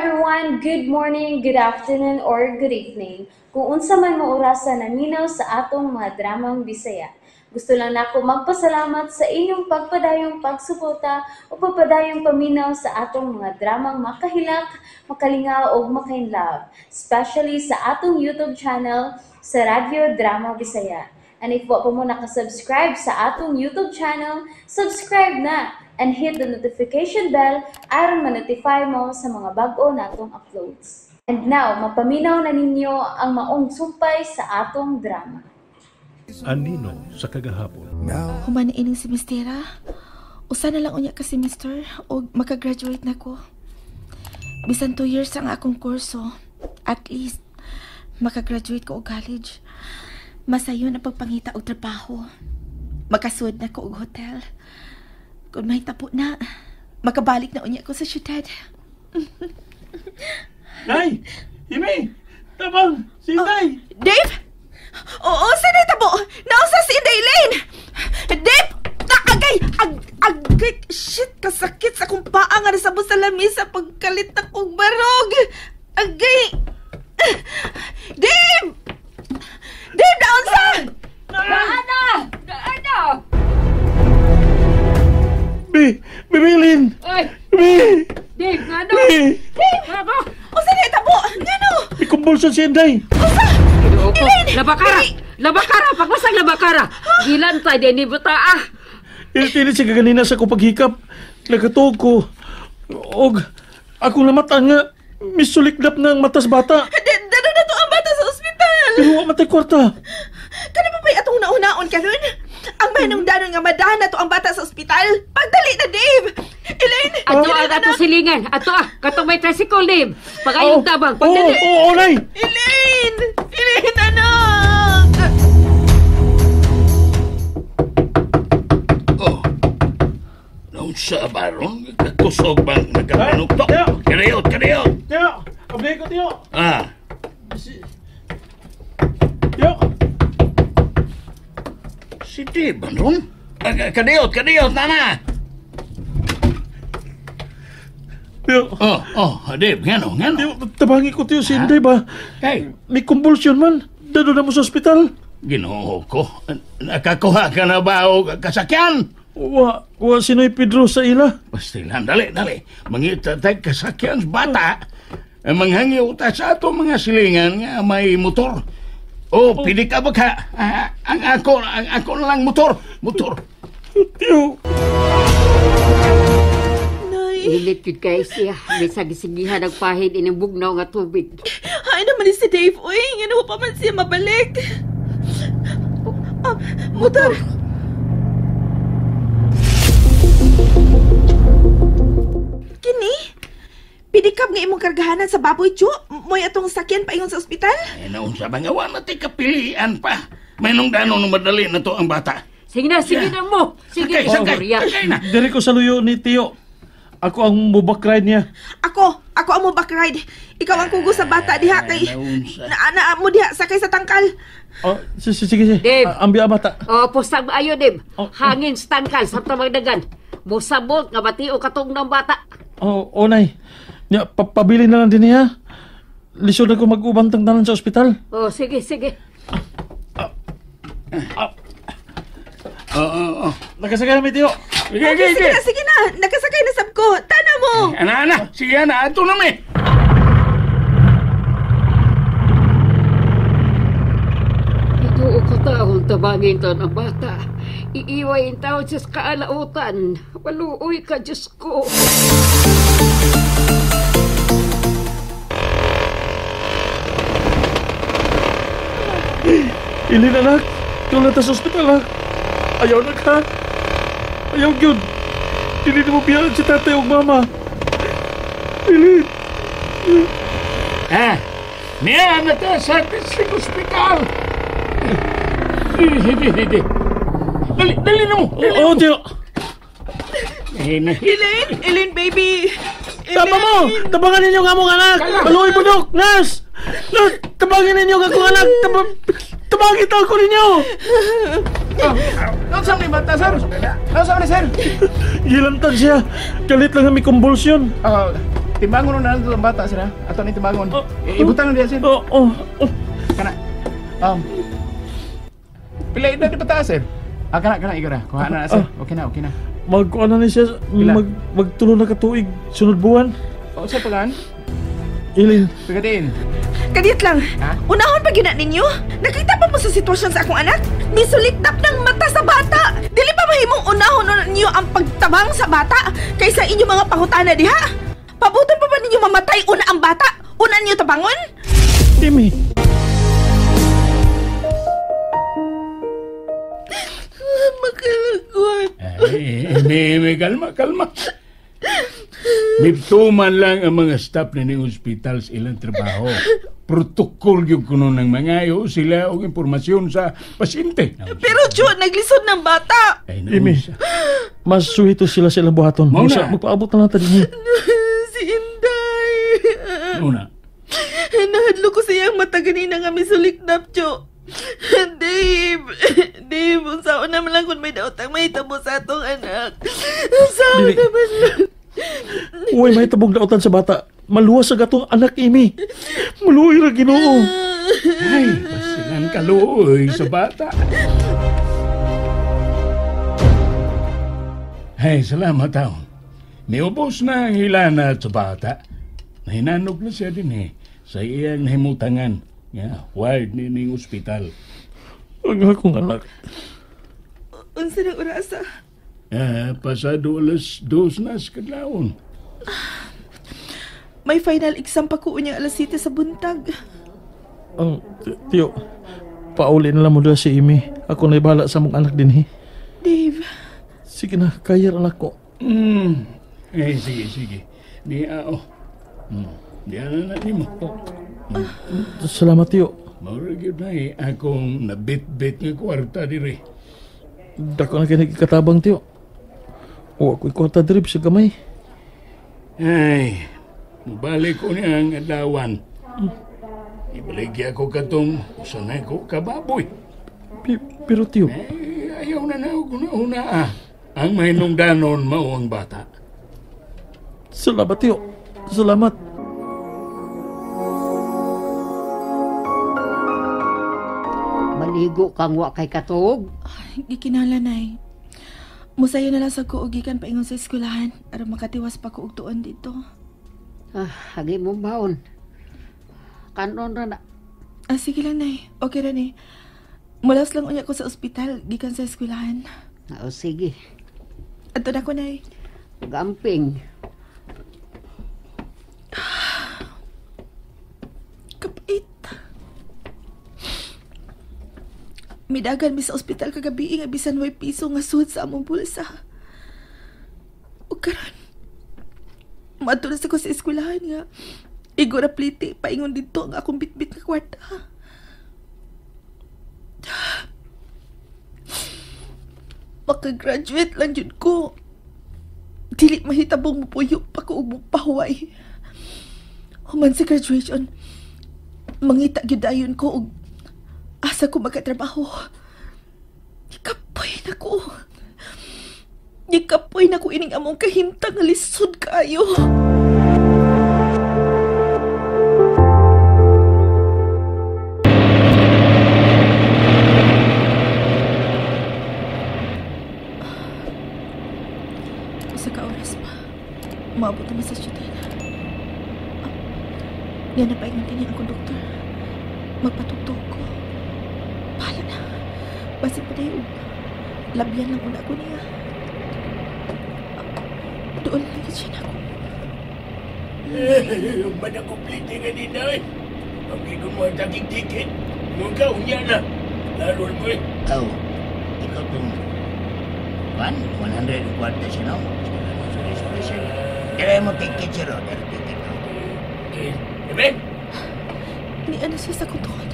everyone! Good morning, good afternoon, or good evening. Kung unsa man mo orasa naminaw sa atong mga dramang Bisaya. Gusto lang nako magpasalamat sa inyong pagpadayong pagsuporta o pagpadayong paminaw sa atong mga dramang makahilak, makalingaw o makainlove, especially sa atong YouTube channel sa Radyo Drama Bisaya. And if wa pa mo nakasubscribe sa atong YouTube channel, subscribe na and hit the notification bell aron ma-notify mo sa mga bag-o natong uploads. And now, mapaminaw na ninyo ang maong sumpay sa atong drama. Anino sa kagahapon. Human ining semestera. Usa na lang unya ka semester og makagraduate na ko. Bisan 2 years ang akong kurso, at least makagraduate ko og college. Masayon ang pagpangita og trabaho. Makasud na ko og hotel. Kung mahitapo na, makabalik na unya ko sa syudad. Nay! Imi! Tabang! Si Inday! Oh, Dave! Oo, sinay tabo! Nausa si Inday Lane! Dave! Agay! Agay! Shit! Kasakit sa akong paa nga nasabot sa lamisa pagkalit akong barog! Agay! Dave! Dave! Naunsa! Naana! Naana! Bi! Bibilin! Ay! Bi! Dave! Ngano? Bi! Dave! Ngano? Usa na tabo! Ngano? Ikumbolson si Inday! Usa! Elaine! Labakara! Labakara! Pagmasang labakara! Gilantay din ni buta ah! Iltilit siya kaganina sa akong paghikap. Nagkatuog ko. Og akong namatan nga misulikdap ng matas bata. Dado na to ang bata sa ospital! Pero wa matay kwarta. Kano pa ba'y atong nauna-on karon? Ang mahinungdanon nga madahan na to ang bata sa ospital. Pagdali na, Dave! Elaine! Ato Elaine, ah, ato anak! silingan. Ato ah, katong may tricycle, Dave. Pagayong tabang. Pagdali. Oo, oo, nay! Elaine! Elaine, anak! Oh. Naunsa ba ron? Kakusog bang nagkapanuktok? Tiyo! Kariyot, kariyot! Tiyo! Abli ko, tiyo! Ah, Tiyo! si Dave ba ron? Kadiyot, kadiyot, nana! Tiyo! Oh, oh, Dave, ngano, ngano? Tiyo, tabangi ko, tiyo, si Inday ba? Hey, May convulsion man. Dado na mo sa ospital. Ginoo ko. Nakakuha ka na ba o kasakyan? Wa, wa si Noy Pedro sa ila. Pastilan, dali, dali. Mangita tag kasakyan sa bata. Manghangiw ta sa ato mga silingan nga may motor. Oh, pili ka ba ka? Ah, ang ako na lang motor. Motor. Tiyo! Nay! Ilit yun kay siya. Bisag gisigihan ang pahid ining bugnaw nga tubig. Ay naman ni si Dave, uy! Ngano pa man siya mabalik? Ah, motor! Kini? Pidikab nga imong kargahanan sa baboy, Chu? Mo'y atong sakyan paingon sa ospital? Ay, naunsa ba nga? Wala tayo kapilian pa. May nung dano nung madali na to ang bata. Sige na, sige na mo. Sige, Sakay, sakay, Gloria. sakay na. Diri ko sa luyo ni Tiyo. Ako ang mubak ride niya. Ako ang mo back ride. Ikaw ang kugo sa bata diha kay Ay, naunsa. na mo diha sakay sa tangkal. Oh, sige, sige, sige. Dave. Ambi ang bata. Oh, pustang maayo, Dave. Oh, oh. Hangin sa tangkal sa tamagdagan. Musabot nga batio katong ng bata. Oh, oh, nay. Nya, pabili na lang din niya. Lisod ako mag-ubantang tanan sa ospital. Oh, sige, sige. Oo, oo. Nakasakay na mi, Tiyo. Sige, Okay, sige, sige na, sige na. Nakasakay na sab ko. Tana mo. Ana, ana. Sige, ana. Ato na mi. Ito ko taon tabangin taon ang bata. Iiway in taon sa kaalautan. Waluoy ka, Diyos ko. Ilin, anak. Ikaw na ta sa ospital, ha? Ayaw na ka. Ayaw, gyud. Dili na mo biyaan si tatay o mama. Ilin. Ha? Niya na ta sa district hospital. Hindi, hindi, hindi. Dali, dali na mo. Dali Oo, Tiyo. Eh, na. Elaine, Elaine baby. Tama mo! Tabangan ninyo ang among anak! Maluoy budok! Nurse! Nurse! Tabangin ninyo ang akong anak! Tabangin tao ko ninyo! Naunsa man ni bata, sir? Naunsa man ni sir? Gilantan siya. Kalit lang kami convulsion. Timbangon na lang ang bata, sir. Ato ni timbangon. Ibutang na diya, sir. Oh. Kana. Pila edad di bata, sir? Ah, kana igora. Kuha na, sir. Okay na. Magkuha na ni siya. Magtulo na katuig sunod buwan. O, sa pagan? Ilin. Pagkatiin. Kadiyot lang. Ha? Unahon pa gina ninyo? Nakita pa mo sa sitwasyon sa akong anak? Misulikdap ng mata sa bata. Dili pa mahimong unahon na ninyo ang pagtabang sa bata kaysa inyong mga pangutana diha? Pabuton pa ba ninyo mamatay una ang bata? Una ninyo tabangon? Timmy. Makalagot. Ay, kalma. Miptuman lang ang mga staff na ning ospital sa ilang trabaho. Protokol yung kuno ng mga iyo sila og impormasyon sa pasyente. Pero John, naglisod ng bata. Ay, Imi, mas suhito sila sa ilang buhaton. Musa, magpaabot na lang tayo niya. Si Inday. Una. Nahadlo ko siyang mata ganina nga misuliknap, Jo. Dave, unsaon naman lang kung may daotang mahitabo sa atong anak. Unsaon naman lang. Uy, may tabog daotan sa bata. Maluwas sa gatong anak, Amy. Maluoy ra Ginoo. Ay, basilan kaluoy sa bata. Ay, salamat taon. Niubos na ang hilana sa bata. Nahinanog na siya din eh. Sa iyang nahimutangan. Ya, wide ni ning ospital. Ang akong anak. Unsa nang orasa? Pasado 2:00 na sa kadlawon. May final exam pa ko unya 7:00 sa buntag. Tiyo, pauli na lang mo doon si Amy. Ako na ibahala sa mong anak din eh. Dave. Sige na, kaya anak ko. Eh, sige. Di ao. Di na na mo. Salamat, Tiyo. Maura gyud na eh, akong nabit-bit nga kwarta diri. Dako na kayo nagkatabang, Tiyo. O ako'y kwarta diri sa gamay. Ay, mubalik ko niya ang adlawan. Ibaligya ko katong usanay ko kababoy. Pero, Tiyo... Eh, ayaw na na una ah. Ang mahinungdanon mao ang bata. Salamat, Tiyo. Salamat. Maligo kang wa kay katuog. Ay, gikinahanglan nay. Musayo na lang sa kuugikan paingon sa eskwelahan aron makatiwas pa ko og tuon dito. Ah, hagi mo baon. Kanon ra na. Ah, sige lang nay. Okay ra ni. Mulas lang unya ko sa ospital gikan sa eskwelahan. O sige. Adto na ko nay. Gamping. Kapait. Midagan mi sa ospital kagabi nga bisan way piso nga sud sa among bulsa. Ug karon maadto na sa ko sa eskwelahan nga igora pliti paingon didto ang akong bitbit nga kwarta. Makagraduate lang jud ko. Dili mahitabong mupuyo pa ko og mupahuway. Human sa graduation, mangita gyud dayon ko og asa ko magkatrabaho. Gikapoy na ko. Gikapoy na ko ining among kahimtang nga lisod kaayo. Usa ka oras pa. Maabot naman sa syudad. Yan na paingon din ang konduktor. Magpatugtog ko. Bahala na. Basi pa dayo. Labyan lang una ko niya. Doon lagi siya na ako. Ba't ako plite nga din na eh? Ang gigumawa taging ticket. Nung ka, unya na. Lalo mo eh. Aw, ikaw itong 100 siya, no? Sorry, sir. Dala mo ticket, sir. Dala ticket, no? Ben? Ni ano siya sa kutuan?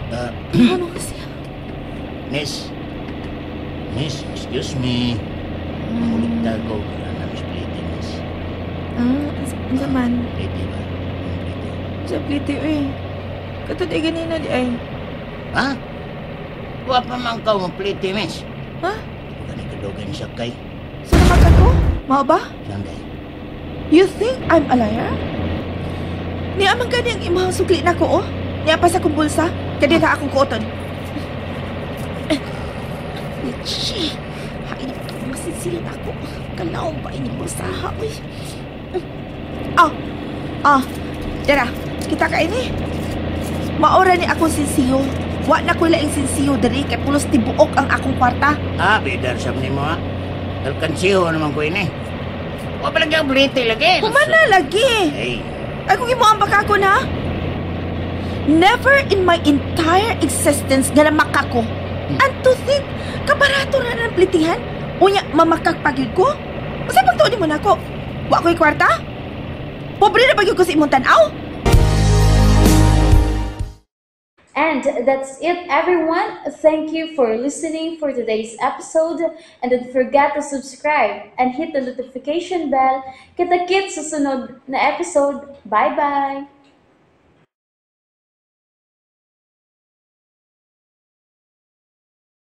Ano ka siya? Miss, excuse me. Nangulikta ko. Ano, Miss Plite, miss. Ah, unsa man? Plite ba? Plite. Sa plite, eh. Katod ay ganina di ay. Ha? Wa pa man ka mo plite, miss. Ha? Gani kadogan sa kay. Sa naman ka ko? Mao ba? Saan day? You think I'm a liar? Niya man gani ang imong sukli nako, oh. Niya pa sa akong bulsa. Kaya na akong kuoton. Leche. Hain ito mga sinsilin ako. Kalaong ba ini bulsa, ha, uy. Ah, ah, dara, kita ka ini. Maora ni akong sinsiyo. Wa na ko laing sinsiyo diri kay pulos tibuok ang akong kwarta. Ah, bidar sab nimo ha. Alkansiho naman ko ini. Wa pa lagi ang blite lagi. Humana lagi. Ay, Ay kung imo ang baka ko na. Never in my entire existence nga namakak ko. And to think, kabarato na ng plitihan. Unya, mamakak pagyud ko. Usa pagtuon nimo nako? Wa ko'y kwarta? Pobre na pagyud ko sa imong tan-aw? And that's it, everyone. Thank you for listening for today's episode. And don't forget to subscribe and hit the notification bell. Kita-kits sa sunod na episode. Bye-bye!